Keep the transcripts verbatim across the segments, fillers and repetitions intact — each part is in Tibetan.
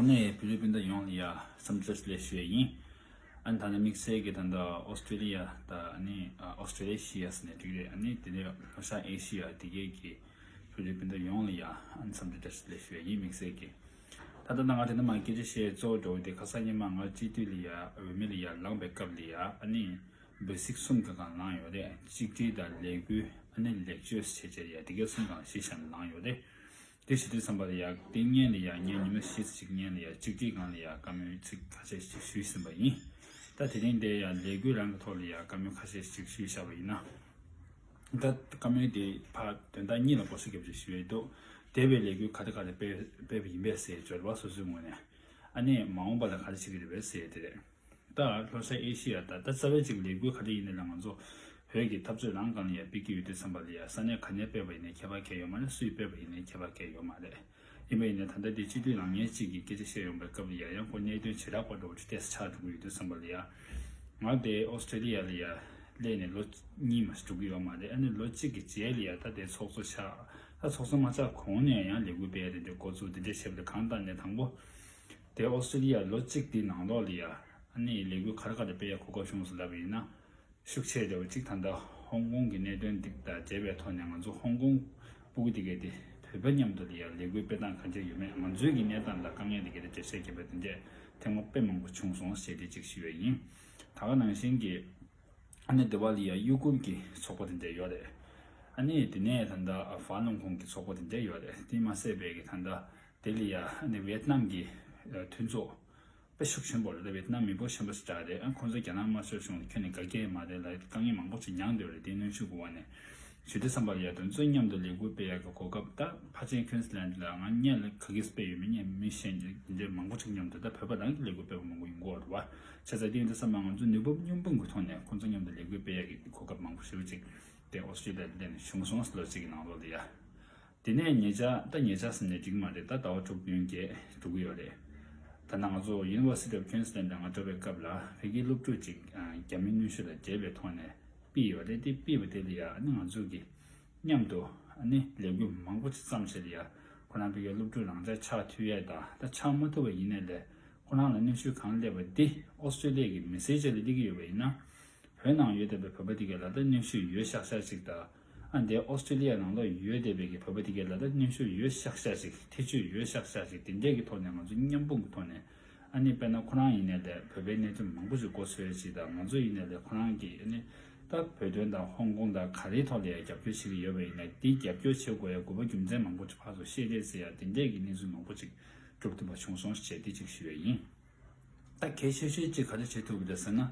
ནས་ཕི་ལི་པིན་ད་ཡོངས་ལ་ཡ་འཚམས་འདྲི་ལེགས་ཞུ་ཡ་ཡིན། ཨ་ནི་ད་ནི་དམིགས་བསལ་གྱི་ད་ལྟ་ཨོ་སི་ཀྲི་ལི་ཡ་ད་ཨ་ནི་ཨོ་སི་ཀྲི་ལི་ཤི་ཡ་ཟེར་ནས་འགྲིག་རེད། ཨ་ནི་དེ་ནས་ལྷོ་ཤར་ཨེ་ཤི་ཡ་དེ་གའི་གི་ཕི་ལི་པིན་ད་ཡོངས་ལ་ཡ་ཨ་ནི་འཚམས་འདྲི་ལེགས་ཞུ་ཡ་ཡིན། དམིགས་བསལ་གྱི་ད་ལྟ་ད་ང་དེ་ནས་མ་སྐད་ཆ་བཤད་གཙོ་བོ་འགྲོ་བ་དེ་ཁ་སང་ཉི་མ་ང་སྤྱི་འཐུས་ལ་ཡ་འོས་མི་ལ་ཡ་ལངས་པའི་སྐབས་ལ་ཡ་ཨ་ནི་འབོད་ཚིག་གསུམ་གྱི་སྒང་ལངས་ཡོད་རེད། གཅིག་སྒྲིལ་དང་ལས་འགུལ། ཨ་ནི་ལེགས་བཅོས་བྱས་བྱས་ཡ་དེ་གའི་གསུམ་སྒང་གཞི་བཞག་ནས་ལངས་ཡོད་རེད། དེ་བྱེད་དུས་ཙམ་པ་ལ་ཡ་དེ་སྔོན་ལ་ཡ་ངས་ཉི་མ་བཞི་ཙམ་ཞིག་སྔོན་ལ་ཡ་གཅིག་སྒྲིལ་སྒང་ལ་ཡ་བཀའ་མོལ་ཚིག་ཁ་ཤས་ཤིག་ཞུས་ཟིན་པ་ཡིན། ད་དེ་རིང་དེ་ཡ་ལས་འགུལ་རང་གི་ཐོག་ལ་ཡ་བཀའ་མོལ་ཁ་ཤས་ཤིག་ཞུས་བཞག་པ་ཡིན་ན། ད་བཀའ་མོལ་དེ་ཕར་དོན་དག་གཉིས་ལ་བགོ་བཤའ་རྒྱབ་ཅིག་ཞུ་ཡས་འདུག་འདས་པའི་ལས་འགུལ་ག་རེ་ག་རེ་སྤེལ་སྤེལ་བ་ཡིན་པས་ཟེར་འབྱོར་བ་སོ་སོའི་ངོས་ནས། ཨ་ནི་མ་འོངས་པ་ལ་ག་རེ་བྱེད་ཀྱི་རེད་པས་ཟེར་དེ་རེད། ད་ལྷོ་ཤར་ཨེ་ཤི་ཡ་ད་ད་རྩ་བའི་གཅིག་ལས་འགུལ་ག་རེ་ཡིན་ནའི་ལ་ང་ཚོ་བོད་ཀྱི་འཐབ་རྩོད་རང་སྒང་ལ་ཡ་སྤེལ་གྱི་ཡོད་དུས་ཙམ་པ་ལ་ཡ་ས་གནས་ག་ནས་སྤེལ་བ་ཡིན་ནའི་ཁྱད་པར་གང་ཡང་ཡོད་མ་རེད། སུས་སྤེལ་བ་ཡིན་ནའི་ཁྱད་པར་གང་ཡང་ཡོད་མ་རེད། ཡིན་པ་ཡིན་ནའི་ད་ལྟ་དེ་སྤྱི་འཐུས་ལངས་མཁན་གཅིག་གིས་སྐད་ཆ་བཤད་ཡོང་པའི་སྐབས་ལ་ཡ་ཡང་ཁོ་གནད་དོན་བྱེ་བྲག་པ་འདྲ་བོ་ཅིག་ཏོག་ཙམ་ཆགས་འགྲོ་གི་ཡོད་དུས་ཙམ་པ་ལ་ཡ། ང་དེ་ཨོ་སི་ཀྲི་ལི་ཡ་ལ་ཡ་སླེབས་ནས་ལོ་གཉིས་མ་ཞིག་འགྲོ་གི་ཡོད་མ་རེད། ཨ་ནི་ལོ་གཅིག་གི་རྗེས་ལ་ཡ་ད་དེ་ཚོགས་གཙོ་ཆགས། ད་ཚོགས་གཙོ་མ་ཆགས་གོང་ནས་ཡང་ལས་འགུལ་སྤེལ་ཡ་དེ་འདྲའི་འགོ་བཙུགས། དེ་འདྲའི་བྱས་པ་དེ་གང་ལྟར་ནས་དང་པོ་དེ་ཨོ་སི་ཀྲི་ལི་ཡ་ལོ་གཅིག་དེའི་ནང་ལོགས་ལ་ཡ་ཨ་ནི་ལས་འགུལ་ག་རེ་ག་རེ་སྤེལ་ཡ་གོ་སྐབས་བྱུང་སོང་ལབ་པ་ཡིན་ན། ཤུགས་ཆེ་འདྲ་བོ་གཅིག་ད་ལྟ་ཧོང་ཀོང་གི་གནད་དོན་འདི་དང་འབྲེལ་བའི་ཐོག་ནས་ང་ཚོ་ཧོང་ཀོང་སྤུ་གུ་དེ་གའི་དེ་བོད་པ་མཉམ་དུ་ལ་ཡ་ལས་འགུལ་སྤེལ་སྟངས་གང་ཅི་ཡོད་མེད། ང་ཚོའི་གི་གནས་སྟངས་དང་དཀའ་ངལ་དེ་གའི་དེ་འགྲེལ་བཤད་རྒྱབ་པ་དེ་འདྲས་ཐེངས་མ་དཔེ་མང་པོ་བྱུང་སོང་ཞེས་དེ་གཅིག་ཞུས་པ་ཡིན། ད་ག་ནང་བཞིན་གྱི་ཨ་ནི་དེ་བ་ལ་ཡ་ཡུ་གུར་གྱི་ཚོགས་པ་དེ་འདྲས་ཡོད་རེད། ཨ་ནི་དེ་ནས་ད་ལྟ་ཧྥ་ལུང་ཁུང་གི་ཚོགས་པ་དེ་འདྲས་ཡོད་རེད། དེ་མ་ཟད་པའི་གི་ད་ལྟ་དེ་ལ་ཡ་ཨ་ནི་ཝེ་ཏི་ནམ་གྱི་མཐུན་ཚོགས་དཔེ་ཤུགས་ཆེན་པོ་རེད། ད་ཝེ་ཏི་ནམ་མི་འབོར་ཆེན་པོ་ཞིག་རེད། ཨ་ཁོང་ཚོ་རྒྱ་ནག་དམར་ཤོག་གཞུང་ལ་ཁྱོན་ནས་དགའ་སྐྱེལ་མ་རེད་ལ་དཀའ་ངལ་མང་པོ་ཞིག་མྱངས་བསྡད་རེད། དེ་གནོན་ཤུགས་ཀྱི་འོག་ནས་ཞུ་དུས་ཙམ་པ་ལ་ཡ་དོན་ཚོ་མཉམ་དུ་ལས་འགུལ་སྤེལ་ཡག་གི་གོ་སྐབས། ད་ཕལ་ཆེར་ཁུན་སི་ལན་ལ་ང་སྔོན་ལ་ག་གིས་སྤེལ་ཡོད་མེད་ངས་མི་ཤེས། འདི་འདྲའི་མང་པོ་ཞིག་མཉམ་དུ་ད་བོད་པ་རང་གི་ལས་འགུལ་སྤེལ་བ་མང་པོ་ཡོང་གི་ཡོད་རེད་བ། བྱས་ཙང་དེ་ཡིན་དུས་ཙམ་པ་ང་ཚོ་ནུས་པ་མཉམ་སྤུངས་ཀྱི་ཐོག་ནས་ཁོང་ཚོ་མཉམ་དུ་ལས་འགུལ་སྤེལ་ཡག་གི་གོ་སྐབས་མང་པོ་ཞེ་པོ་ཅིག་དེ་ཨོ་སི་ཀྲི་ལི་ཡ་ལ་སླེབས་ནས་བྱུང་སོང་། ལོ་གཅིག་གི་ནང་ལོགས་ལ་ཡ། དེ་ནས་ཉེ་ཆར་ད་ཉེ་ཆར་ཟེར་ནས་འགྲིག་མ་རེད། ད་ཟླ་བ་དྲུག་བདུན་བརྒྱད་འགྲོ་གི་ཡོད་རེད། ད་ནང་ང་ཚོ་University of Queensland ལ་ང་འགྲོ་བའི་སྐབས་ལ་ཕ་གིའི་སློབ་ཕྲུག་ཅིག་རྒྱ་མི་གནོན་ཤུགས་དང་འབྲེལ་བའི་ཐོག་ནས་ཕུད་ཡོད་རེད། དེ་ཕུད་པ་དེ་ལ་ཡ་ཨ་ནི་ང་ཚོ་གི་མཉམ་དུ་ཨ་ནི་ལས་འགུལ་མང་པོ་ཅིག་བརྩམས་བྱས་ལ་ཡ་ཁོ་རང་ཕ་གིའི་སློབ་ཕྲུག་རང་འཇགས་ཆགས་ཐུབ་ཡས་དང་ད་ཆགས་མ་ཐུབ་པ་ཡིན་ནའི་ལས་ཁོ་རང་ལ་གནོན་ཤུགས་གང་སླེབས་པ་འདི་ཨོ་སི་ཀྲི་ལི་ཡ་གི་མི་སེར་ཅིག་ལ་སླེབས་ཀྱི་ཡོད་པ་ཡིན་ན། བོད་ནང་ཡོད་བསྡད་པའི་བོད་པ་དེ་གས་ལ་ད་གནོན་ཤུགས་ཡོད་ཤག་ཤག་ཅིག་དང་། ཨ་འདི་ཨོ་སི་ཀྲི་ལི་ཡ་ནང་ལོགས་ཡོད་བསྡད་པའི་གི་བོད་པ་དེ་གས་ལ་ད་གནོན་ཤུགས་ཡོད་ཤག་ཤག་ཅིག་ཐེ་བྱུས་ཡོད་ཤག་ཤག་ཅིག་དེ་འདྲས་ཀྱི་ཐོག་ནས་ང་ཚོ་མཉམ་སྤུངས་ཀྱི་ཐོག་ནས་ཨ་ནི་དཔེར་ན་ཁོ་རང་ཡིན་ནའི་ལས་བོད་པའི་གནད་དོན་མང་པོ་ཞིག་མགོ་འཚོས་ཅིག་དང་། ང་ཚོ་ཡིན་ནའི་ལས་ཁོ་རང་གི་ཨ་ནི་ད་བོད་དོན་དང་ཧོང་ཀོང་དང་ག་རེའི་ཐོག་ལ་ཡ་རྒྱབ་སྐྱོར་བྱེད་ཀྱི་ཡོད་པ་ཡིན་ན་དེ་རྒྱབ་སྐྱོར་བྱེད་དགོས་ཡ་དགོས་པ་རྒྱུ་མཚན་མང་པོ་ཅིག་ཕར་ཚུར་བཤད་རེས་ཟེར་ཡ་དེ་འདྲས་ཀྱི་གནས་ཚུལ་མང་པོ་ཅིག་གྲུབ་ཐུབ་པ་བྱུང་སོང་ཞེས་དེ་གཅིག་ཞུ་ཡ་ཡིན། ད་གལ་ཆེ་ཤོས་གཅིག་ག་རེ་བྱེད་ཐུབ་ཀྱི་རེད་ཟེར་ན།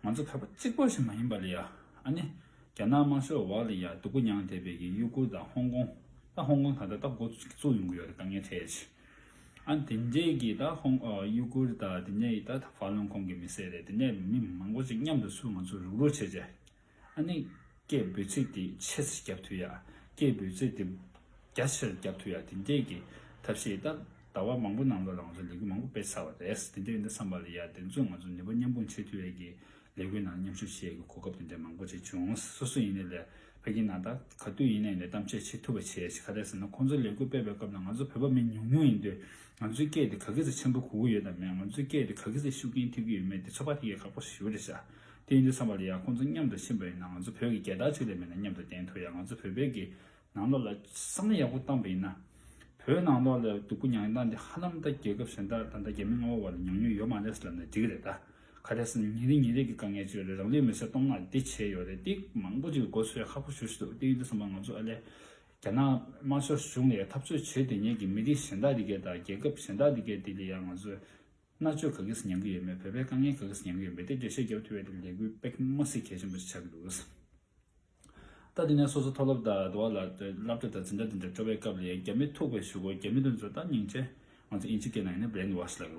ང་ཚོ་བོད་པ་གཅིག་པོ་ཞིག་མ་ཡིན་པ་ལ་ཡ། ཨ་ནི། རྒྱ་ནག་དམར་ཤོག་འོག་ལ་ཡ་སྡུག་པོ་མྱངས་བསྡད་པའི་གི་ཡུ་གུར་དང་ཧོང་ཀོང་། ད་ཧོང་ཀོང་ད་ལྟ་ད་འགོ་བཙུགས་ཡོང་གི་ཡོད་རེད། དཀའ་ངལ་འཕྲད་ཡ་ཅིག་ཨ་ནི་དེ་འདྲས་ཀྱི་ད་ཧོང་ཨ་ཡུ་གུར་དང་དེ་འདྲས་ཀྱི་ད་ཧྥ་ལུང་ཁོངས་ཀྱི་མི་སེར་རེད། དེ་འདྲས་མི་མང་པོ་ཅིག་མཉམ་དུ་ཚུར་ང་ཚོ་རུག་རུག་བྱས་བྱས། ཨ་ནི། སྐད་འབོད་ཚིག་དེ་ཆེ་ཙམ་རྒྱབ་ཐུབ་ཡ། སྐད་འབོད་ཚིག་དེ་རྒྱ་ཆེར་རྒྱབ་ཐུབ་ཡ་དེ་འདྲས་ཀྱི་ཐབས་ཤེས་ད་ཟླ་བ་མང་པོ་ནང་ལོགས་ལ་ང་ཚོ་ལས་འགུལ་མང་པོ་སྤེལ་ཚར་བ་རེད། དེ་འདྲས་ཡིན་དུས་ཙམ་པ་ལ་ཡ་དེ་ཚོ་ང་ཚོ་ནུས་པ་མཉམ་སྤུངས་བྱེད་ཐུབ་ཡ་གི་ལས་འགུལ་ནང་མཉམ་ཞུགས་བྱེད་ཡ་གི་གོ་སྐབས་དེ་འདྲས་མང་པོ་ཅིག་བྱུང་། སོ་སོ་ཡིན་ནའི་ལས་ཕ་གི་ནང་ད་ག་དུས་ཡིན་ནའི་ལས་གཏམ་བཤད་བྱེད་ཐུབ་པ་བྱེད་ཡ་ཞིག་ག་རེ་ཟེར་ན། ཁོང་ཚོ་ལས་འགུལ་སྤེལ་བའི་སྐབས་ལ་ང་ཚོ་བོད་པ་མི་ཉུང་ཉུང་ཡིན་དུས་ང་ཚོའི་སྐད་དེ་ག་གི་ཚོད་ཆེན་པོ་གོ་གི་ཡོད་དམ་མེད། ང་ཚོའི་སྐད་དེ་ག་གི་ཚོད་ཤུགས་རྐྱེན་ཐེབས་ཀྱི་ཡོད་མེད་དེ་ཚོད་དཔག་ཐེབས་ཡ་ཁག་པོ་ཞེ་པོ་རེད་ཤག་དེ་ཡིན་དུས་ཙམ་པ་ལ་ཡ་ཁོང་ཚོ་མཉམ་དུ་ཕྱིན་པ་ཡིན་ན་ང་ཚོ་བོད་ཀྱི་རྒྱལ་དར་གཅིག་ལས་མེད་ན་མཉམ་དུ་བསྟན་ཐུབ་ཡ། ང་ཚོ་བོད་པའི་གི་ནང་ལོགས་ལ་བསམ་བློ་ཡག་པོ་བཏང་པ་ཡིན་ན། བོད་ནང་ལོགས་ལ་སྡུག་པོ་མྱངས་སྟངས་དེ་ཧ་ལམ་ད་རྒྱལ་ཁབ་གཞན་དག་ད་ལྟ་རྒྱ་མི་མངའ་འོག་ལ་མྱོང་མྱོང་ཡོད་མ་རེད་ཟེར་ལབ་ན་འགྲིག་གི་རེད་ད། ག་རེ་ཟེར་ན་ཉིན་རེ་ཉིན་རེ་གི་དཀའ་ངལ་ཅིག་ཡོད་རེད། རང་ལུས་མེར་སྲེག་གཏོང་གནང་འདི་བྱས་ཡོད་རེད། འདི་མང་པོ་ཅིག་གི་མགོ་ཚོས་ཁག་པོ་ཞེ་པོ་ཞིག་འདུག་དེ་ཡིན་དུས་ཙམ་པ་ང་ཚོ་ཨ་ལས་རྒྱ་ནག་དམར་ཤོག་གཞུང་ལ་ཡ་འཐབ་རྩོད་བྱེད་དེ་ཉིད་ཀྱི་མི་རིགས་གཞན་དག་དེ་གས་དང་རྒྱལ་ཁབ་གཞན་དག་དེ་གས་དེ་ལ་ཡ་ང་ཚོས་མནར་གཅོད་ག་གིས་མྱང་གི་ཡོད་མེད། བོད་པའི་དཀའ་ངལ་ག་གིས་མྱང་གི་ཡོད་མེད་དེ་འགྲེལ་བཤད་རྒྱབ་ཐུབ་པའི་ལས་འགུལ་དཔེ་མ་སྲིད་གལ་ཆེན་པོ་ཞིག་ཆགས་ཀྱི་འདུག་ད་དེ་ནས་སོ་སོ་མཐོ་སློབ་དང་དུ་བ་ལ་སློབ་གྲྭ་དང་འཛིན་གྲྭ་དེ་འདྲ་འགྲོ་བའི་སྐབས་ལ་ཡ་རྒྱ་མི་ཐུག་པའི་གཞུག་གུ་རྒྱ་མི་དེ་ཚོ་ད་སྙིང་རྗེ། ང་ཚོ་ཨིན་ཇི་སྐད་ནང་ཡིན་ན་brainwash ལབ་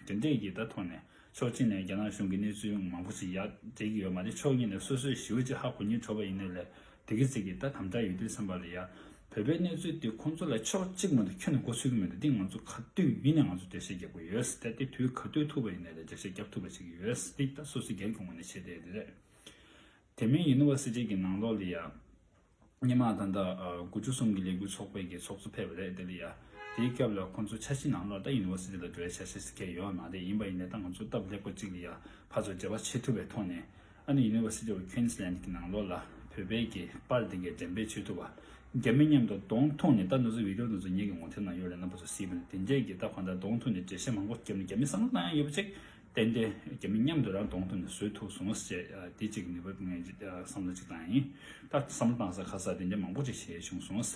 ཀྱི་རེད་བ། དེ་འདྲས་ཀྱི་ད་ཐོག་ནས་ཕྱོགས་གཅིག་ནས་རྒྱ་ནག་གཞུང་གི་གནས་ཚུལ་མང་པོ་ཞིག་ཡར་འགྲེལ་གྱི་ཡོད་མ་རེད། ཕྱོགས་གཉིས་ནས་སོ་སོས་ཞེ་པོ་ཅིག་ཧ་གོ་སྙིང་བྲོ་བ་ཡིན་ནའི་ལས་དེ་གི་ཚིག་གི་ད་དམ་དྲག་ཡོད་དུས་ཙམ་པ་ལ་ཡ། བོད་པའི་གནས་ཚུལ་དེ་ཁོང་ཚོ་ལ་ཕྱོགས་གཅིག་མ་གཏོགས་ཁྱོན་ནས་མགོ་ཚོས་ཀྱི་མི་འདུག་འདི་ང་ཚོ་ག་དུས་ཡིན་ནའི་ང་ཚོ་འགྲེལ་བཤད་རྒྱག་དགོས་ཡོད། ད་དེ་དུས་ག་དུས་ཐུག་པ་ཡིན་ནའི་ལས་འགྲེལ་བཤད་རྒྱབ་ཐུབ་པ་ཞིག་ཡོད། འདི་ད་སོ་སོའི་སྒེར་གྱི་ངོས་ནས་བྱས་ཏེ་དེ་རེད། དེ་མིན་ཡུ་ནི་ཝར་སི་ཊི་གི་ནང་ལོགས་ལ་ཡ། སྔོན་མ་ད་ལྟ་དགུ་བཅུ་གསུམ་གྱི་ལས་འགུལ་ཚོགས་པའི་གི་ཚོགས་གཙོ་ཕེབས་པ་རེད། དེ་ལ་ཡ། དེའི་སྐབས་ལ་ཁོང་ཚོ་འཆར་གཞི་ནང་ལོགས་ད་ཡུ་ནི་ཝར་སི་ཊི་ལ་འགྲོ་ཡའི་འཆར་གཞི་ཟེར་མཁན་ཡོད་མ་རེད། ཡིན་པ་ཡིན་ནའི་ད་ང་ཚོ་སྟབས་ལེགས་པོ་གཅིག་ལ་ཡ་ཕར་ཚུར་འབྲེལ་བ་བྱེད་ཐུབ་པའི་ཐོག་ནས། ཨ་ནི་University of Queensland གི་ནང་ལོགས་ལ་བོད་པའི་གི་པར་དེ་གའི་འགྲེམས་སྤེལ་བྱེད་ཐུབ་པ། རྒྱ་མི་མཉམ་དུ་གདོང་ཐུག་ནས། ད་འདི་ཚོ་བི་ཌི་ཡོ་འདི་ཚོ་ངེད་ཀྱི་ངོ་དེབ་ནང་ཡོད་རེད། རྣམ་པ་ཚོ་གཟིགས་པ་ན། དེ་འདྲས་ཀྱི་ད་གང་ལྟར་གདོང་ཐུག་ནས་འགྲེལ་བཤད་མང་པོ་བརྒྱབ་ནས། རྒྱ་མི་བསམ་བློ་བཏང་ཡ་ཡོད་པ་ཅིག་ཏན་ཏན་རྒྱ་མི་མཉམ་དུ་རང་གདོང་ཐུག་ནས་བཟོ་ཐུབ་སོང་ཟེར། ཨ། དེ་གཅིག་ནུས་པ་ངས་བསམ་བློ་གཅིག་བཏང་ཡིན། ད་བསམ་བློ་བཏང་ས་ཁ་ས་དེ་འདྲ་མང་པོ་ཅིག་བྱས་བྱུང་སོང་།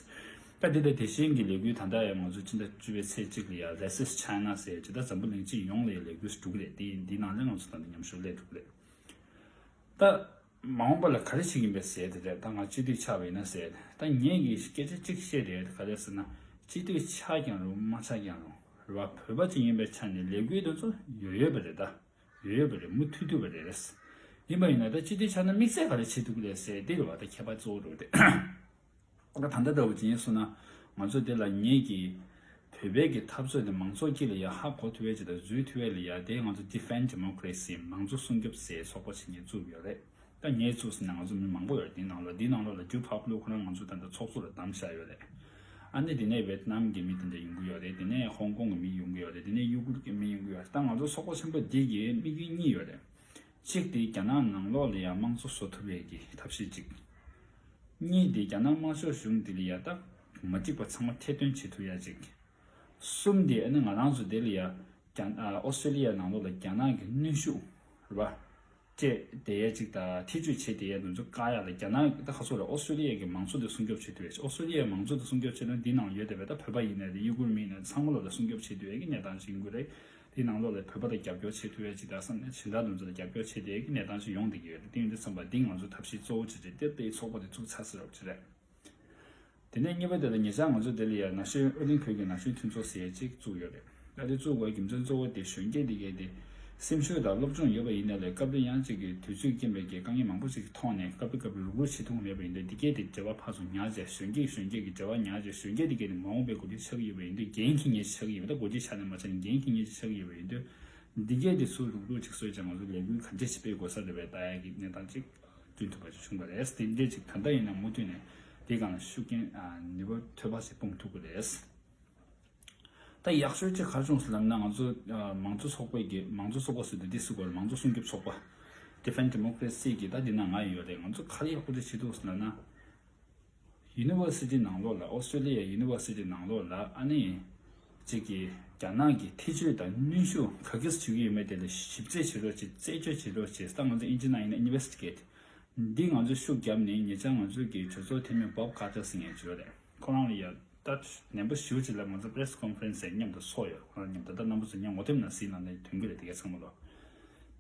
ད་དེ་དང་དེ་བཞིན་གྱི་ལས་འགུལ་ད་ལྟ་ཡང་ང་ཚོ་ཕྱི་ཟླ་བཅུ་པའི་ཚེས་གཅིག་ལ་ཡང་Resist China ཟེར་ཅིག་ད་འཛམ་བུ་གླིང་སྤྱི་ཡོངས་ལ་ཡང་ལས་འགུལ་ཞིག་འགྲོ་གི་རེད། དེ་འདི་ནང་ལ་ང་ཚོ་ད་ལྟ་མཉམ་ཞུགས་སླེབས་འགྲོ་གི་རེད། ད་མ་འོངས་པ་ལ་ག་རེ་བྱེད་ཀྱི་ཡིན་པའི་ཟེར་དེ་རེད། ད་ང་སྤྱི་འཐུས་ཆགས་པ་ཡིན་ན་ཟེར། ད་ངས་ཀྱི་སྐད་ཆ་གཅིག་བཤད་རེད། ག་རེ་ཟེར་ན། སྤྱི་འཐུས་ཆགས་ཀྱང་རུང་མ་ཆགས་ཀྱང་རུང་རེད་བ། བོད་པ་ཅིག་ཡིན་པའི་ཆ་ནས་ལས་འགུལ་དེ་ཚོ་ཡོད་ཡོད་པ་རེད། ད་ཡོད་ཡོད་པ་རེད། མུ་མཐུད་མཐུད་པ་རེད། ཡིན་པ་ཡིན་ན་ད་སྤྱི་འཐུས་ཆགས་ན་དམིགས་བསལ་ག་རེ་བྱེད་ཐུབ་ཀྱི་རེད་ཟེར་དེ་རེད་བ། ད་ཁྱད་པར་གཙོ་བོ་རེད་དེ། ད་ལྟ་འདྲ་བོ་ཅིག་ཡིན་སོང་ན། ང་ཚོ་དེ་ལ་ངེད་ཀྱིས་བོད་པའི་གི་འཐབ་རྩོད་དེ་མང་ཚོགས་དཀྱིལ་ལ་ཡ་ཧ་གོ་ཐུབ་པའི་ཅིག་དང་འཛུལ་ཐུབ་པའི་ལ་ཡ། དེ་ང་ཚོ་Defend Democracy མང་གཙོ་སྲུང་སྐྱོབ་ཟེར་ཚོགས་པ་ཞིག་ངས་བཙུགས་ཡོད་རེད། ད་ངས་བཙུགས་ཟེར་ན་ང་ཚོ་མི་མང་པོ་ཡོད་རེད། དེའི་ནང་ལོགས་དེའི་ནང་ལོགས་ལ་Duke Pop Lu ཁོ་རང་ང་ཚོ་ད་ལྟ་ཚོགས་གཙོ་ལ་བདམས་བཞག་ཡོད་རེད། ཨ་ནི་དེ་ནས་ཝེ་ཏི་ནམ་གྱི་མི་དེ་འདྲ་ཡོང་གི་ཡོད་རེད། དེ་ནས་ཧོང་ཀོང་གི་མི་ཡོང་གི་ཡོད་རེད། དེ་ནས་ཡུ་གུར་གྱི་མི་ཡོང་གི་ཡོད་རེད། ད་ང་ཚོ་ཚོགས་པ་ཆེན་པོ་འདི་གི་དམིགས་ཡུལ་གཉིས་ཡོད་རེད། གཅིག་དེ་རྒྱ་ནག་ནང་ལོགས་ལ་ཡ་དམངས་གཙོ་བཟོ་ཐུབ་པའི་གི་ཐབས་ཤེས་གཅིག་གཉིས་དེ་རྒྱ་ནག་དམར་ཤོག་གཞུང་འདི་ལ་ཡ་ད་མ་འགྲིག་པ་ཚང་མ་ཐེར་འདོན་བྱེད་ཐུབ་ཡ་གཅིག་གསུམ་དེ་ཨ་ནི་ང་རང་ཚོ་དེ་ལ་ཡ་རྒྱ་ཨ་ཨོ་སི་ཀྲི་ལི་ཡ་ནང་ལོགས་ལ་རྒྱ་ནག་གི་གནོན་ཤུགས་རེད་བ། སྤྲད་བསྡད་ཡ་གཅིག་དང་། ཐེ་བྱུས་བྱེད་བསྡད་ཡ་དེ་ཚོ་བཀག་ཡ་ལ། རྒྱ་ནག་ད་ག་སོ་རེད། ཨོ་སི་ཀྲི་ལི་ཡ་གི་མང་གཙོ་དེ་སྲུང་སྐྱོབ་བྱེད་ཐུབ་ཡ་གཅིག་ཨོ་སི་ཀྲི་ལི་ཡའི་མང་གཙོ་དེ་སྲུང་སྐྱོབ་བྱེད་ན་འདི་ནང་ཡོད་བསྡད་པའི་ད་བོད་པ་ཡིན་ནའི་རེད། ཡུ་གུར་མི་ཡིན་ནའི་རེད། ཚང་མ་ལོག་ལ་སྲུང་སྐྱོབ་བྱེད་ཐུབ་ཡ་གི་གནས་སྟངས་ཤིག་ཡིན་དགོས་རེད། དེའི་ནང་ལོགས་ལ་བོད་པ་དང་རྒྱབ་སྐྱོར་བྱེད་ཐུབ་ཡ་ཅིག་དང་། ས་གནས་གཞན་དག་དེ་ཚོ་ལ་རྒྱབ་སྐྱོར་བྱེད་བསྡད་ཡ་གི་གནས་སྟངས་ཤིག་ཡོང་བསྡད་ཀྱི་ཡོད་རེད། དེ་ཡིན་དུས་ཙམ་པ་འདི་ང་ཚོ་ཐབས་ཤེས་གཙོ་བོ་ཅིག་རེད། དེ་ལྟའི་ཚོགས་པ་དེ་བཙུགས་ཚར་ཟེར་བ་ཅིག་རེད། དེ་ནས་གཉིས་པ་དེ་ལ་ཉེ་ཆར་ང་ཚོ་དེ་ལ་ཡ་ན་གཞོན་ཨོ་གླིང་ཁུལ་གྱི་ན་གཞོན་མཐུན་ཚོགས་ཟེར་ཡ་ཅིག་བཙུགས་ཡོད་རེད། ད་དེ་བཙུགས་དགོས་རྒྱུ་མཚན་གཙོ་བོ་དེ་གཞོན་སྐྱེས་དེ་གས་དེ་སེམས་ཤུགས་དང་སློབ་སྦྱོང་ཡོད་པ་ཡིན་ན་ལས། སྐབས་རེ་ཡང་ཅིག་གི་དུས་ཚོད་རྐྱེན་པས་ཀྱི་དཀའ་ངལ་མང་པོ་ཅིག་གི་ཐོག་ནས་སྐབས་རེ་སྐབས་རེ་རུག་རུག་བྱེད་ཐུབ་མེད་པ་ཡིན་དུས། འདི་གས་དེ་འབྲེལ་བ་ཕར་ཚུར་ཉར་བྱས། གཞོན་སྐྱེས་གཞོན་སྐྱེས་ཀྱི་འབྲེལ་བ་ཉར་བྱས། གཞོན་སྐྱེས་དེ་གས་དེ་མ་འོངས་པའི་འགོ་ཁྲིད་ཆགས་ཀྱི་ཡོད་པ་ཡིན་དུས། འགན་འཁྱེར་མཁན་ཞིག་ཆགས་ཀྱི་ཡོད་པ། ད་འགོ་ཁྲིད་ཆགས་ནས་མ་ཆགས་ནས་འགན་འཁྱེར་མཁན་ཞིག་ཆགས་ཀྱི་ཡོད་པ་ཡིན་དུས། འདི་གས་དེ་ཚུར་རུག་རུག་ཅིག་བཟོས་བྱས་ང་ཚོ་ལས་འགུལ་ག་འདྲས་ཤིག་སྤེལ་དགོས་ས་རེད་པས་ལྟ་ཡ་གི་གནས་སྟངས་ཅིག་བསྐྲུན་ཐུབ་པ་ཞིག་བྱུང་བ་རེད། དེ་འདྲས་ཅིག་ད་ལྟ་ཡིན་ན་མུ་མཐུད་ནས་དེའི་སྒང་ལ་ཤུགས་རྐྱེན་ནུས་པ་ཐོལ་པ་ཞིག་སྤུངས་ཐུབ་ཀྱི་རེད། ད་ཡག་ཤོས་ཅིག་ག་རེ་བྱུང་ཟེར་ལབ་ན། ང་ཚོ་ཨ་མང་གཙོ་ཚོགས་པའི་གི་མང་གཙོ་ཚོགས་པ་ཟེར་དུས་འདི་སུ་དགོས་རེད། མང་གཙོ་སྲུང་སྐྱོབ་ཚོགས་པ། Defend Democracy གི་ད་འདི་ན་ང་ཡོད་རེད། ང་ཚོ་ག་རེ་ཡག་པོ་ཅིག་བྱེད་འདུག་ཟེར་ལབ་ན། ཡུ་ནི་ཝར་སི་ཊི་ནང་ལོགས་ལ། ཨོ་སི་ཀྲི་ལི་ཡའི་ཡུ་ནི་ཝར་སི་ཊི་ནང་ལོགས་ལ་ཨ་ནི་གཅིག་གི་རྒྱ་ནག་གི་ཐེ་བྱུས་དང་གནོན་ཤུགས་ག་གིས་བྱེད་ཀྱི་ཡོད་མེད་དེ་ལ་ཞིབ་རྩད་བྱེད་རོགས་བྱེད། རྩད་གཅོད་བྱེད་རོགས་བྱེད། ད་ང་ཚོ་ཨིན་ཇི་ནང་ཡིན་ན་Investigate། འདི་ང་ཚོས་ཤུགས་བརྒྱབ་ནས། ཉེ་ཆར་ང་ཚོ་གི་གྲོས་ཚོགས་འཐུས་མི་Bob Carter ཟེར་མཁན་ཅིག་ཡོད་རེད། ཁོ་རང་ལ་ཡ་ད་ནན་པོ་ཞེ་པོ་ཅིག་ལ་ང་ཚོ་Press Conference ཟེར་མཉམ་དུ་ཚོགས་ཡོད། ཁོ་རང་མཉམ་དུ། ད་རྣམ་པ་ཚོ་ངའི་ངོ་དེབ་ནང་གཟིགས་ན་ནི་ཐོན་གྱི་རེད། དེ་ག་ཚང་མ་ལོ།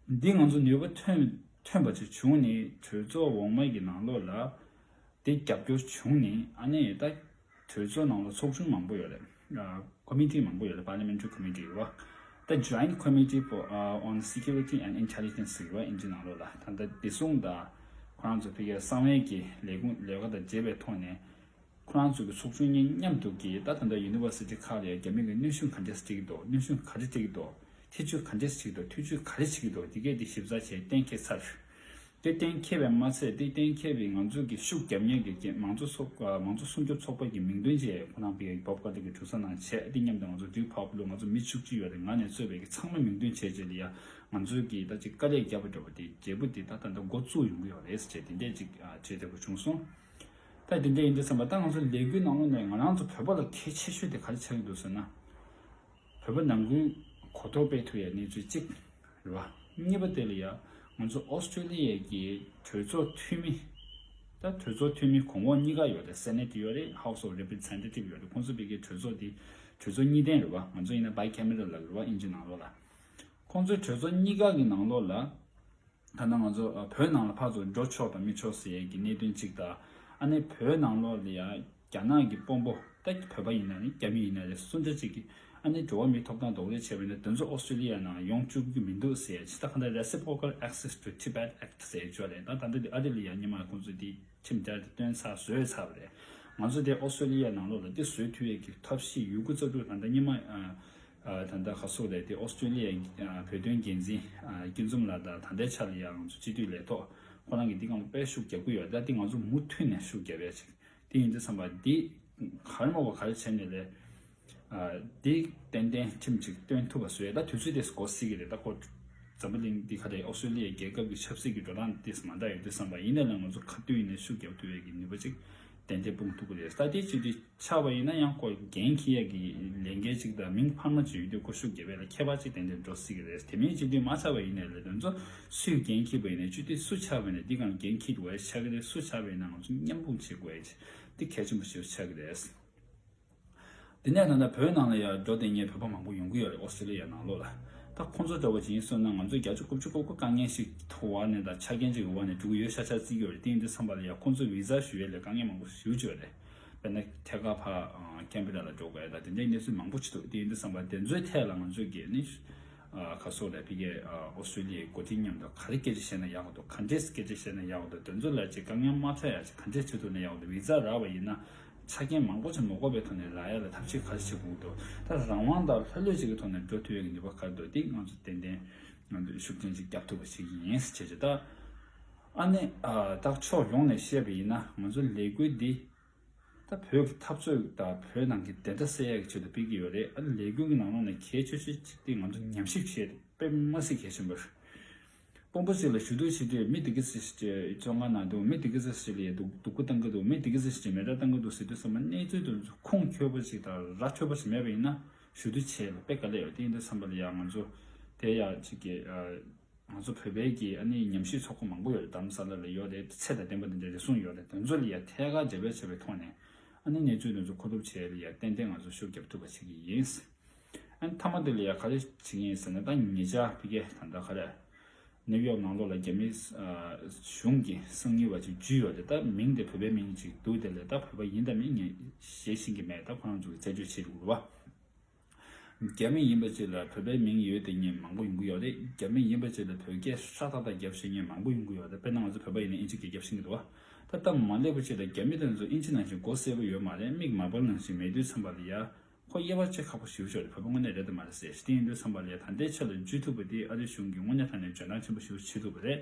འདི་ང་ཚོ་ནུས་པ་ཐོན་ཐོན་པ་ཅིག་བྱུང་ནས་གྲོས་ཚོགས་འོག་མ་གི་ནང་ལོགས་ལ་དེ་རྒྱབ་སྐྱོར་བྱུང་ནས། ཨ་ནི་ད་གྲོས་ཚོགས་ནང་ལ་ཚོགས་ཆུང་མང་པོ་ཡོད་རེད། ཨ་Committee མང་པོ་ཡོད་རེད། Parliamentary Committee རེད་བ། ད་Joint Committee for uh, on Security and Intelligence ཟེར་བ། ཨིན་ཇི་ནང་ལོགས་ལ། ད་ལྟ་བདེ་སྲུང་དང་ཁོ་རང་ཚོ་ཕ་གིའི་གསང་བའི་གི་ལས་ཁུངས་ལས་ཀ་དང་འབྲེལ་བའི་ཐོག་ནས། ཁོ་རང་ཚོ་གི་ཚོགས་ཆུང་གཉིས་མཉམ་དུ་གི་ད་ད་ལྟ་ཡུ་ནི་ཝར་སི་ཊི་ཁག་ལ་རྒྱ་མི་གི་གནོན་ཤུགས་ག་འདྲས་སྤྲད་ཀྱི་འདུག་གནོན་ཤུགས་ག་རེ་སྤྲད་ཀྱི་འདུག་ཐེ་བྱུས་ག་འདྲས་བྱེད་ཀྱི་འདུག་ཐེ་བྱུས་ག་རེ་བྱེད་ཀྱི་འདུག་དེ་གས་དེ་ཞིབ་ཚགས་བྱས་གཏན་འཁེལ་ཚར། དེ་གཏན་འཁེལ་བས་མ་ཚད། དེ་གཏན་འཁེལ་བའི་ང་ཚོ་གི་ཤུགས་རྒྱབ་མཁན་གྱི་རྒྱ་མང་གཙོ་ཚོགས་ཨ་མང་གཙོ་སྲུང་སྐྱོབ་ཚོགས་པ་གི་མིང་འདོན་བྱས། ཁོ་རང་པའི་Bob Carter གི་གྲོས་ཚོགས་ནང་བྱས། དེ་མཉམ་དུ་ང་ཚོ་Duke Pop Lu ང་ཚོ་མི་བཅུ་གཅིག་ཡོད་རེད། ང་ནས་གཙོས་པའི་གི་ཚང་མ་མིང་འདོན་བྱས་རྗེས་ལ་ཡ་ང་ཚོའི་གི་ད་ཅིག་དཀའ་ལས་བརྒྱབ་པ་འདྲ་བོ་དེ་འབྲས་བུ་དེ་ད་ད་ལྟ་འགོ་བཙུགས་ཡོང་གི་ཡོད་རེད་ཟེར་བྱས། དེ་འདྲས་ཅིག་ཨ་བྱས་བསྡད་པ་བྱུང་སོང་། ད་དེ་འདྲ་ཡིན་དུས་ཙམ་པ་ད་ང་ཚོ་ལས་འགུལ་ནང་ལོགས་ནས་ང་རང་ཚོ་བོད་པ་ལ་གལ་ཆེ་ཤོས་དེ་ག་རེ་ཆགས་ཀྱི་འདུག་ཟེར་ན། བོད་པ་ནང་ཁུལ་གོ་རྟོགས་སྤེལ་ཐུབ་ཡའི་གནས་ཚུལ་གཅིག་རེད་བ། གཉིས་པ་དེ་ལ་ཡ་ང་ཚོ་ཨོ་སི་ཀྲི་ལི་ཡའི་གི་གྲོས་ཚོགས་འཐུས་མི། ད་གྲོས་ཚོགས་འཐུས་མི་གོང་འོག་གཉིས་ཀ་ཡོད་རེད། Senate ཡོད་རེད། House of Representative ཡོད་རེད། ཁོང་ཚོ་བོད་ཀྱི་གྲོས་ཚོགས་དེ་གྲོས་ཚོགས་གཉིས་ལྡན་རེད་བ། ང་ཚོ་ཡིན་ན་bicameral ལབ་རེད་བ། ཨིན་ཇི་ནང་ལོགས་ལ། ཁོང་ཚོའི་གྲོས་ཚོགས་གཉིས་ཀ་གི་ནང་ལོགས་ལ། ད་ནང་ང་ཚོ་ཨ་བོད་ནང་ལ་ཕར་ཚུར་འགྲོ་ཆོག་དང་མི་ཆོག་ཟེར་ཡས་ཀྱི་གནད་དོན་གཅིག་དང་། ཨ་ནི་བོད་ནང་ལོགས་ལ་ཡ་རྒྱ་ནག་གི་དཔོན་པོ། ད་བོད་པ་ཡིན་ན་རེད། རྒྱ་མི་ཡིན་ན་རེད། སུ་འདྲ་ཅིག་གིས་ཨ་ནི་འགྲོ་བ་མིའི་ཐོབ་ཐང་རྡོག་རོལ་བྱས་པ་ཡིན་ན་དེ་ཚོ་ཨོ་སི་ཀྲི་ལི་ཡ་ནང་ཡོང་བཅུག་གི་མི་འདུག་ཟེར་ཡས་ཅིག་ད་གང་ལྟར་Reciprocal Access to Tibet Act ཟེར་ཡས་ཅིག་ཡོད་རེད། ད་ད་ལྟ་དེ་ཨ་རི་ལ་ཡ་སྔོན་མ་ཁོང་ཚོས་དེ་ཁྲིམས་འཆར་དེ་བཏོན་ཚར། བཟོས་ཚར་བ་རེད། ང་ཚོ་དེ་ཨོ་སི་ཀྲི་ལི་ཡ་ནང་ལོགས་ལ་དེ་བཟོ་ཐུབ་ཡས་ཀྱི་ཐབས་ཤེས་ཡོད་རྒུ་རྩལ་སྤྲུགས། ད་ལྟ་སྔོན་མ་ཨ། ཨ། ད་ལྟ་ག་སོགས་རེད་དེ། ཨོ་སི་ཀྲི་ལི་ཡའི་ཨ་བོད་དོན་འགན་འཛིན་ཨ་སྐྱིད་འཛོམས་ལགས་དང་། ད་ལྟའི་ཆ་ལ་ཡང་ང་ཚོ་སྤྱི་འཐུས་ལས་ཐོག་ཁོ་རང་གིས་འདི་སྒང་ལ་དཔེ་ཤུགས་རྒྱབ་ཀྱི་ཡོད། ད་འདི་ང་ཚོ་མུ་མཐུད་ནས་ཤུགས་རྒྱབ་ཡ་ཅིག་དེ་ཡིན་དུས་ཙམ་པ་འདི་ག་རེ་མོ་བ་ག་རེ་བྱས་ནས་རེད། ཨ་འདི་ཏན་ཏན་ཁྲིམས་ཅིག་སྟོན་ཐུབ་པ་བཟོ་ཡས་ད་དུས་ཚོད་དེ་འགོར་སྲིད་ཀྱི་རེད། ད་ཁོ་འཛམ་བུ་གླིང་འདི་ག་རེ་ཨོ་སི་ཀྲི་ལི་ཡའི་རྒྱལ་ཁབ་ཀྱི་ཆབ་སྲིད་ཀྱི་འགྲོ་སྟངས་དེ་མ་འདྲ་ཡོད་དུས་ཙམ་པ་ཡིན་ནའི་ལ་ང་ཚོ་ག་དུས་ཡིན་ནའི་ཤུགས་རྒྱབ་ཐུབ་ཡས་ཀྱི་ནུས་པ་ཅིག་ཏན་ཏན་སྤུངས་ཐུབ་ཀྱི་རེད། ད་དེ་བྱེད་དུས་ཆགས་པ་ཡིན་ན་ཡང་ཁོ་འགན་འཁྱེར་ཡས་ཀྱི་ལས་འགན་ཅིག་དང་མིང་འཕར་མ་ཅིག་ཡོད་དུས་ཁོ་ཤུགས་རྒྱབ་ཡས་ལ་ཁྱད་པར་ཅིག་ཏན་ཏན་འགྲོ་སྲིད་ཀྱི་རེད། དེ་མིན་བྱེད་དུས་མ་ཆགས་པ་ཡིན་ནའི་ལ་དོན་ཚོ་སུས་འགན་འཁྱེར་པ་ཡིན་ནའི་བྱེད་དུས་སུ་ཆགས་པ་ཡིན་ནའི་འདི་གང་འགན་འཁྱེར་དགོས་ཡས་ཆགས་ཀྱི་རེད། སུ་ཆགས་པ་ཡིན་ན་ང་ཚོ་མཉམ་སྤུངས་བྱེད་དགོས་ཡས་འདི་གལ་ཆེན་པོ་ཞིག་ཆགས་ཀྱི་རེད། དེ་ནས་ད་ལྟ་བོད་ནང་ལ་ཡང་འགྲོ་བསྡད་མཁན་བོད་པ་མང་པོ་ཡོང་གི་ཡོད་རེད། ཨོ་སི་ཀྲི་ལི་ཡ་ནང་ལོགས་ལ། ད་ཁོང་ཚོ་འདྲ་བོ་ཅིག་ཡིན་སོང་ན་ང་ཚོ་བརྒྱ་ཆ་དགུ་བཅུ་གོ་དགུ་དཀའ་ངལ་ཞིག་ཐུག་པ་ནས་ད་ཆ་རྐྱེན་ཅིག་ཡོད་པ་ནས་འགྲོ་གི་ཡོད་ཤག་ཤག་བརྩི་གི་ཡོད་རེད། དེ་ཡིན་དུས་ཙམ་པ་ལ་ཡང་ཁོང་ཚོ་བི་ཟ་ཞུ་ཡས་ལ་དཀའ་ངལ་མང་པོ་ཞེ་པོ་ཅིག་ཡོད་རེད། དཔེར་ན་ཐད་ཀར་ཕར་ཨ་ཁེན་བེ་ར་ལ་འགྲོ་དགོས་ཡ་ད་དེ་འདྲའི་གནས་ཚུལ་མང་པོ་ཅིག་འདུག་དེ་ཡིན་དུས་ཙམ་པ་དེ་ཚོའི་ཐད་ལ་ང་ཚོས་ཀྱི་ནི་ཨ་ག་སོགས་རེད། ཕ་གིའི་ཨ་ཨོ་སི་ཀྲི་ལི་ཡའི་འགོ་ཁྲིད་མཉམ་དུ་ག་རེ་སྐད་ཆ་བཤད་ན་ཡག་གི་འདུག་ག་འདྲས་སྐད་ཆ་བཤད་ན་ཡག་གི་འདུག་དེ་ཚོ་ལ་ཅིག་དཀའ་ངལ་མ་འཕྲད་ཡ་ཅིག་ག་འདྲས་བྱེད་ཐུབ་ན་ཡག་གི་འདུག་བི་ཟ་རག་པ་ཡིན་ན། ཆ་རྐྱེན་མང་པོ་ཅིག་མ་དགོས་པའི་ཐོག་ནས་རག་ཡ་ལ་ཐབས་ཤེས་ག་རེ་བྱེད་དགོས་འདུག་ད་རང་དབང་དང་ལྷོད་ལྷོད་ཅིག་གི་ཐོག་ནས་འགྲོ་ཐུབ་ཡ་གི་ནུས་པ་ག་རེ་འདུག་དེ་ང་ཚོ་ཏན་ཏན་ང་ཚོས་ཤུགས་རྐྱེན་ཅིག་རྒྱབ་ཐུབ་པ་ཞིག་ཡིན་ཟེར་བྱས་ད། ཨ་ནི་ཨ་ད་ཕྱོགས་ཡོངས་ནས་བཤད་པ་ཡིན་ན་ང་ཚོ་ལས་འགུལ་འདི་ད་བོད་ཀྱི་འཐབ་རྩོད་དང་བོད་ནང་གི་བདེན་མཐའ་གསལ་ཡ་གི་ཆེད་དུ་སྤེལ་གྱི་ཡོད་རེད། ཨ་ནི་ལས་འགུལ་གྱི་ནང་ལོགས་ནས་གལ་ཆེ་ཤོས་ཅིག་དེ་ང་ཚོ་ཉམས་ཞིབ་བྱས་ཏེ་དཔེ་མ་སྲིད་གལ་ཆེན་པོ་རེད། དཔོན་པོ་ཞིག་ལ་ཞུ་གཏུག་བྱེད་དུས་མི་དེ་གི་སྲིད་ཀྱི་བཙོན་ཁང་ནང་འདུག་མི་དེ་གི་སྲིད་ལ་སྡུག་སྡུག་པོ་བཏང་གི་འདུག་མི་དེ་གི་སྲིད་ཀྱི་མེ་སྲེག་བཏང་གི་འདུག་ཟེར་དུས་ཙམ་པ་གནས་ཚུལ་དེ་ཚོ་ཁུངས་འཁྱོལ་པོ་ཞིག་དང་ར་འཕྲོད་པོ་ཞིག་མེད་པ་ཡིན་ན་ཞུ་གཏུག་བྱེད་ལ་དཔེ་དཀའ་ལས་ཡོད། དེ་ཡིན་དུས་ཙམ་པ་ལ་ཡང་ང་ཚོ་དེ་ཡ་ཅིག་གི་ང་ཚོ་བོད་པའི་གི་ཨ་ནི་ཉམས་ཞིབ་ཚོགས་པ་མང་པོ་ཡོད་རེད། རྡ་རམ་ས་ལ་ལ་ཡོད་རེད། ཚད་དང་ལྡན་པ་དེ་འདྲ་རེ་ཟུང་ཡོད་རེད། དེ་ཚོ་ལ་ཡ་ཐད་ཀར་འབྲེལ་བ་བྱས་པའི་ཐོག་ནས་ཨ་ནི་གནས་ཚུལ་དེ་ཚོ་མཁོ་སྒྲུབ་བྱེད་ལ་ཡ་ཏན་ཏན་ང་ཚོ་ཤུགས་རྒྱབ་ཐུབ་པ་བྱེད་ཀྱི་ཡིན། ཨ་ནི་མཐའ་མ་དེ་ལ་ཡ་ག་རེ་བྱེད་ཀྱི་ཡིན་ཟེར་ན་ད་ཉེ་ཆར་ཕ་གིའི་ད་ལྟ་ག་རེ། ནིའུ་ཡོག་ནང་ལོགས་ལ་རྒྱ་མིའི་ཨ་གཞུང་གི་གསང་ཉུལ་བ་ཅིག་འཇུས་ཡོད་རེད། ད་མིང་དེ་བོད་པའི་མིང་ཅིག་འདུག་དེ་ལས་ད་བོད་པ་ཡིན་དང་མིན་ངས་ཤེས་ཤེས་ཀྱི་མེད། ད་ཁོ་རང་ཚོ་གི་རྩད་གཅོད་བྱེད་དགོས་རེད་བ། རྒྱ་མི་ཡིན་པ་ཅིག་ལ་བོད་པའི་མིང་ཡོད་དེ་མཁན་མང་པོ་ཡོང་གི་ཡོད་རེད། རྒྱ་མི་ཡིན་པ་ཅིག་ལ་བོད་སྐད་ཧྲ་ཏག་ཏག་རྒྱབ་ཤེས་མཁན་མང་པོ་ཡོང་གི་ཡོད་རེད། དཔེར་ན་ང་ཚོ་བོད་པ་ཡིན་ན་ཨིན་ཇི་སྐད་རྒྱབ་ཤེས་ཀྱི་འདུག་བ། ད་སྟབས་མ་ལེགས་པ་ཅིག་ལ་རྒྱ་མི་དེ་ཚོ་ཨིན་ཇི་ནང་བཞིན་མགོ་གསལ་པོ་ཡོད་མ་རེད། མིག་མ་པར་ནང་བཞིན་མེད་དུས་ཙམ་པ་ལ་ཡ། ཁོ་དབྱེ་བ་ཕྱེ་ཁག་པོ་ཞེ་པོ་ཅིག་རེད། བོད་པ་དངོས་གནས་རེད་དམ་མ་རེད་ཟེར། དེ་ཡིན་དུས་ཙམ་པ་ལ་ཡ་ད་ལྟའི་ཆ་ལ་འཇུས་ཐུབ་པ་དེ་ཨ་རིའི་གཞུང་གིས་དངོས་གནས་དྲང་གནས་འཇོན་ཐང་ཆེན་པོ་ཞེ་པོ་བྱེད་ཐུབ་པ་རེད།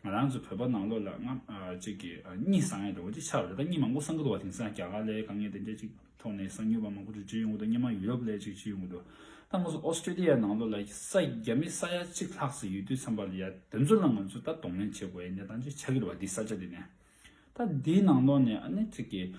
ང་རང་ཚོ་བོད་པ་ནང་ལོགས་ལ་ང་ཨ་གཅིག་གིས་ཨ་གཉིད་སངས་ཡ་འདྲ་བོ་ཅིག་ཆགས་པ་རེད། ད་གཉིད་མང་པོ་སངས་ཀྱི་འདུག་བ། དེང་སང་རྒྱ་གར་ལ་དཀའ་ངལ་དེ་འདྲ་ཅིག་ཐོག་ནས་གསང་ཉུལ་བ་མང་པོ་ཅིག་འཇུས་ཡོང་གི་འདུག་སྔོན་མ་ཡུ་རོབ་ལ་ཅིག་འཇུས་ཡོང་གི་འདུག་ད་ང་ཚོ་ཨོ་སི་ཀྲི་ལི་ཡ་ནང་ལོགས་ལ་ས་རྒྱ་མི་ས་ཡ་གཅིག་ལྷག་ཙམ་ཡོད་དུས་ཙམ་པ་ལ་ཡ་དེ་ཚོ་ལ་ང་ཚོ་ད་གདོང་ལེན་བྱེད་དགོས་ཡ་གནས་སྟངས་ཅིག་ཆགས་ཀྱི་རེད་བ། འདི་ས་ཆ་འདི་ནས། ད་འདིའི་ནང་ལོགས་ནས་ཨ་ནི་ཅིག་གིས་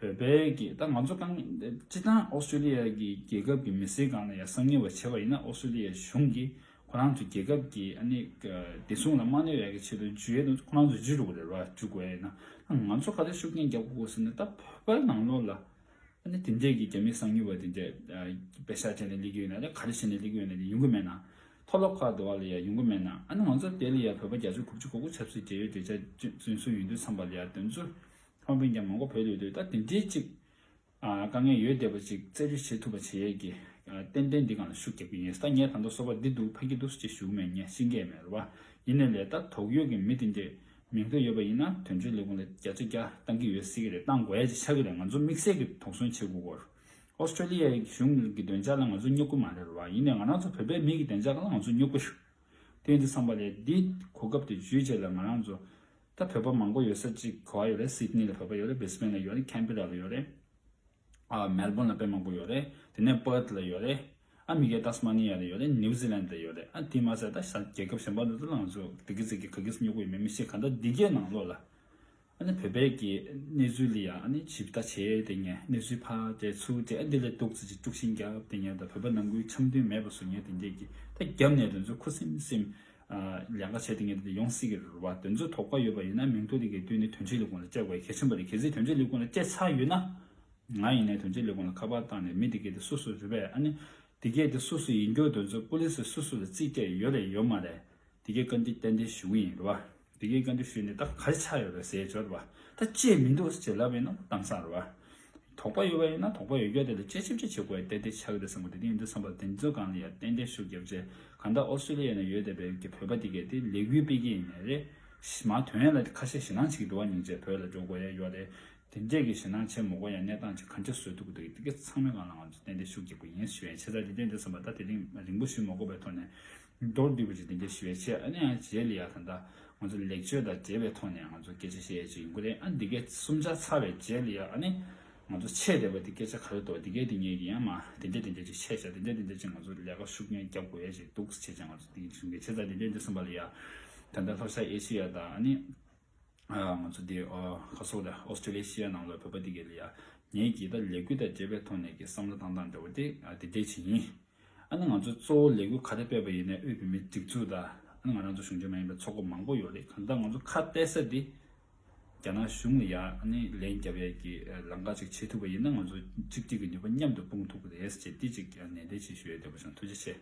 བོད་པའི་གི་ད་ང་ཚོ་གང་སྤྱི་བཏང་ཨོ་སི་ཀྲི་ལི་ཡ་གི་རྒྱལ་ཁབ་ཀྱི་མི་སེར་སྒང་ལ་ཡ་གསང་ཉུལ་བ་བྱས་པ་ཡིན་ན་ཨོ་སི་ཀྲི་ལི་ཡའི་གཞུང་གིས་ཁོ་རང་ཚོ་རྒྱལ་ཁབ་ཀྱི་ཨ་ནི་བདེ་སྲུང་ལ་མ་གནོད་ཡ་གི་ཆེད་དུ་འཇུ་ཡས་དུ་ཁོ་རང་ཚོ་འཇུ་འགྲོ་གི་རེད་བ། འཇུ་དགོས་ཡ་ཡིན་ན་ང་ཚོ་ག་རེ་ཤུགས་རྐྱེན་རྒྱག་དགོས་ཟེར་ན་ད་བོད་པའི་ནང་ལོགས་ལ་ཨ་ནི་དེ་འདྲས་ཀྱི་རྒྱ་མི་གསང་ཉུལ་བ་དེ་འདྲས་པེ་ཤག་བྱས་ནས་སླེབས་ཀྱི་ཡོད་ན་ད་ག་རེ་བྱས་ནས་སླེབས་ཀྱི་ཡོད་ན་དེ་ཡོང་གི་མེད་ན། མཐོ་སློབ་ཁག་དུ་བ་ལ་ཡ་ཡོང་གི་མེད་ན་ཨ་ནི་ང་ཚོ་དེ་ལ་ཡ་བོད་པ་བརྒྱ་ཆ་དགུ་བཅུ་གོ་དགུ་ཆབ་སྲིད་འབྲེལ་ཡོད་གྲོས་འཆར་བཙོན་སྲུང་ཡོང་དུས་ཙམ་པ་ལ་ཡ་དེ་ཚོ། ཧོང་པིན་ཀྱང་མང་པོ་བོད་ལ་ཡོད་དུས་ད་དེ་འདྲའི་ཅིག་ཨ་དཀའ་ངལ་ཡོད་བསྡད་པ་ཅིག་རྩད་གཅོད་བྱེད་ཐུབ་པ་བྱེད་ཡས་ཀྱི་ཨ་ཏན་ཏན་འདི་སྒང་ལ་ཤུགས་རྒྱག་གི་ཡིན། ད་ངས་ད་ལྟ་སོ་པ་འདི་འདུག་ཕ་གི་འདུག་ཅེས་ཞུ་གི་མེད། ངས་ཤེས་ཀྱི་མེད་རེད་བ། ཡིན་ནའི་ལས་ད་དོགས་ཡོད་ཀྱི་མི་དེ་འདྲས་མིང་ཐོ་ཡོད་པ་ཡིན་ན་དོན་གཅོད་ལས་ཁུངས་ལ་བརྒྱ་ཆ་བརྒྱ་བཏང་གི་ཡོད་སྲིད་ཀྱི་རེད། བཏང་དགོས་ཡ་ཅིག་ཆགས་ཀྱི་རེད། ང་ཚོ་དམིགས་བསལ་གྱི་དོགས་ཟོན་བྱེད་དགོས་སྐོར། ཨོ་སི་ཀྲི་ལི་ཡའི་གཞུང་གི་བདེ་འཇགས་ལ་ང་ཚོ་སྙོབ་ཀྱི་མ་རེད་བ། ཡིན་ནའི་ང་རང་ཚོ་བོད་པའི་མི་གི་བདེ་འཇགས་ལ་ང་ཚོ་སྙོབ་ཀྱི་ཡོད། དེ་ཡིན་དུས་ཙམ་པ་ལས་འདི་གོ་སྐབས་དེ་བརྒྱུད་བྱས་ལ་ང་རང་ཚོ་ད་བོད་པ་མང་པོ་ཡོད་ས་ཅིག་ག་པར་ཡོད་རེད། སིད་ནི་ལ་བོད་པ་ཡོད་རེད། བྷི་རི་སི་བྷེན་ལ་ཡོད་རེད། ཁེན་བེ་ར་ལ་ཡོད་རེད། ཨ་མེལ་བོན་ལ་དཔེ་མང་པོ་ཡོད་རེད། དེ་ནས་པར་ཐི་ལ་ཡོད་རེད། ཨ་མི་གེ་ཏཱ་སི་མ་ནི་ཡ་ལ་ཡོད་རེད། ནིའུ་ཛི་ལན་ལ་ཡོད་རེད། ཨ་དེ་མ་ཟད་ད་ཤ་རྒྱལ་ཁབ་གཞན་པ་འདི་ཚོ་ལ་ང་ཚོ་དེ་གི་ཟིག་གི་ག་གིས་སྨྱུ་གུ་ཡོད་མེད་མི་ཤེས། ག་འདྲ་འདི་གའི་ནང་ལོགས་ལ་ཨ་ནི་བོད་པའི་གི་གནས་ཚུལ་ལ་ཡ་ཨ་ནི་ཞིབ་ལྟ་བྱས་དེ་ངས་གནས་ཚུལ་ཕར་དེ་ཚུར་དེ་ཨ་འདི་ལས་སྡུག་ཙི་ཅིག་དཀྲུག་ཤིང་རྒྱབ་དེ་ངས་ད་བོད་པ་ནང་ཁུལ་འཆམ་མཐུན་མེད་པ་བཟོ་ངས་དེ་འདྲས་གི་ད་རྒྱབ་ནས་དེ་ཚོ་ཁུ་སིམ་སིམ་ལས་ཀ་བྱས་དེ་ངས་དེ་ཡོང་སྲིད་གི་རེད་བ། དེ་ཚོ་དོགས་པ་ཡོད་པ་ཡིན་ན་མིང་ཐོ་དེ་གའི་བསྟུན་ནས་དོན་གཅོད་ལས་ཁུངས་ལ་སྤྲད་དགོས་ཡ་གལ་ཆེན་པོ་རེད། གལ་སྲིད་དོན་གཅོད་ལས་ཁུངས་ལ་སྤྲད་ཚར་ཡོད་ན། ང་ཡིན་ནའི་དོན་གཅོད་ལས་ཁུངས་ལ་ཁ་པར་བཏང་ནས་མི་དེ་གས་དེ་སུ་སུ་རེད་པས། ཨ་ནི་དེ་གས་དེ་སུ་སུ་ཡིན་རྒྱུ་དེ་ཚོ་པུ་ལིས་སུ་སུ་ལ་རྩིས་སྤྲད་ཡོད་རེད་ཡོད་མ་རེད། དེ་གས་བཀའ་འདྲི་ཏན་ཏན་ཞུ་གི་ཡིན་རེད་བ། དེ་གས་བཀའ་འདྲི་ཞུས་ནས་ད་ག་རེ་ཆགས་ཡོད་རེད་ཟེར་ཡོད་རེད་བ། ད་བཅད་མི་འདུག་ཟེར་ལབ་ཡིན་ན་གཏམ་བཟང་རེད་བ། དོགས་པ་ཡོད་པ་ཡིན་ན་དོགས་པ་ཡོད་རྒྱུ་དེ་ལ་དཔྱད་ཞིབ་ཅིག་བྱེད་དགོས་ཡ་ཏན་ཏན་ཆགས་ཀྱི་རེད་བསམ་གི་འདུག་དེ་ཡིན་དུས་བསམ་པ་དེ་ཚོ་སྒང་ལ་ཡ་ཏན་ཏན་ཤུགས་རྒྱབ་བྱས་གང་ལྟར་ཨོ་སི་ཀྲི་ལི་ཡ་ནས་ཡོད་བསྡད་པའི་གི་བོད་པ་དེ་གས་དེ་ལས་འགུལ་སྤེལ་གྱི་ཡིན་ནའི་རེད། མ་དོན་ཡ་ལ་ཁ་ཤས་ཞེད་སྣང་བྱེད་ཀྱི་འདུག་བ། སྙིང་རྗེ་བོད་ལ་འགྲོ་དགོས་ཡ་ཡོད་རེད། དེ་འདྲས་ཀྱི་ཞེད་སྣང་བྱེད་མི་དགོས་ཡ་གནས་སྟངས་ཅིག་ག་འདྲས་བཟོ་ཐུབ་ཀྱི་འདུག་དེ་ག་ཚང་མའི་སྒང་ལ་ང་ཚོ་ཏན་ཏན་ཤུགས་རྒྱག་དགོས་ཡིན་ཞུ་ཡ། བྱས་ཙང་དེ་ཏན་ཏན་བསམ་པ་ད་དེ་རིང་རིང་པོ་ཞུ་མ་དགོས་པའི་ཐོག་ནས་མདོར་བསྡུས་པ་ཅིག་དེ་འདྲས་ཞུ་ཡ་བྱས། ཨ་ནི་ཡང་རྗེས་ལ་ཡ་ད་ལྟ་ང་ཚོ་ལེགས་བཅོས་དང་འབྲེལ་བའི་ཐོག་ནས་ང་ཚོ་སྐད་ཆ་བཤད་ཡ་ཅིག་ཡོང་གི་རེད། ཨ་ནི་འདི་གའི་གསུམ་ཆ་ཚར་བའི་རྗེས་ལ་ཡ་ཨ་ནི་ ང་ཚོ་ཆད་བསྡད་པ་དེ་སྐད་ཆ་ག་རེ་འདུག་དེ་གས་དེ་ངས་ཀྱི་ཡང་མ་དེ་འདྲས་དེ་འདྲས་ཅིག་ཆད་བཞག་དེ་འདྲས་དེ་འདྲས་ཅིག་ང་ཚོ་ལས་ཀ་ཤུགས་སྣོན་རྒྱབ་དགོས་ཡ་ཞིག་འདུག་ཟེར་བྱས་ང་ཚོ་དེ་གཞུང་གི་བྱས་ཙང་དེ་འདྲས་དེ་གསུངས་པ་ལ་ཡ། ད་ལྟ་ལྷོ་ཤར་ཨེ་ཤི་ཡ་དང་ཨ་ནི་ང་ཚོ་དེ་ཁ་སོག་ལ་ཨོ་སི་ཀྲི་ལི་ཡ་ནང་ལ་བོད་པ་དེ་གས་ལ་ཡ་ངས་ཀྱི་ད་ལས་འགུལ་དང་འབྲེལ་བའི་ཐོག་ནས་ཀྱི་བསམ་བློ་བཏང་སྟངས་འདྲ་བོ་དེ་དེ་འདྲས་ཅིག་ཡིན། ཨ་ནི་ང་ཚོ་གཙོ་བོ་ལས་འགུལ་ག་རེ་སྤེལ་བ་ཡིན་ནའི་དབུས་བོད་མིའི་སྒྲིག་འཛུགས་དང་ཨ་ནི་ང་རང་ཚོ་གཞུང་འབྲེལ་མ་ཡིན་པའི་ཚོགས་པ་མང་པོ་ཡོད་རེད། གང་ལྟར་ང་ཚོ་ཁ་གཏད་ས་འདི་རྒྱ་ནག་གཞུང་ལ་ཡ་ཨ་ནི་ལན་རྒྱབ་ཡས་ཀྱི་ལམ་ཁ་ཅིག་བྱེད་ཐུབ་པ་ཡིན་ན་ང་ཚོ་གཅིག་སྒྲིལ་གྱི་ནུས་པ་མཉམ་དུ་སྤུངས་ཐུབ་ཀྱི་རེད་ཟེར་ཏེ་ཅིག་ནན་ཏན་ཅིག་ཞུ་ཡས་འདོད་པ་བྱུང་། ཐུགས་རྗེ་ཆེ།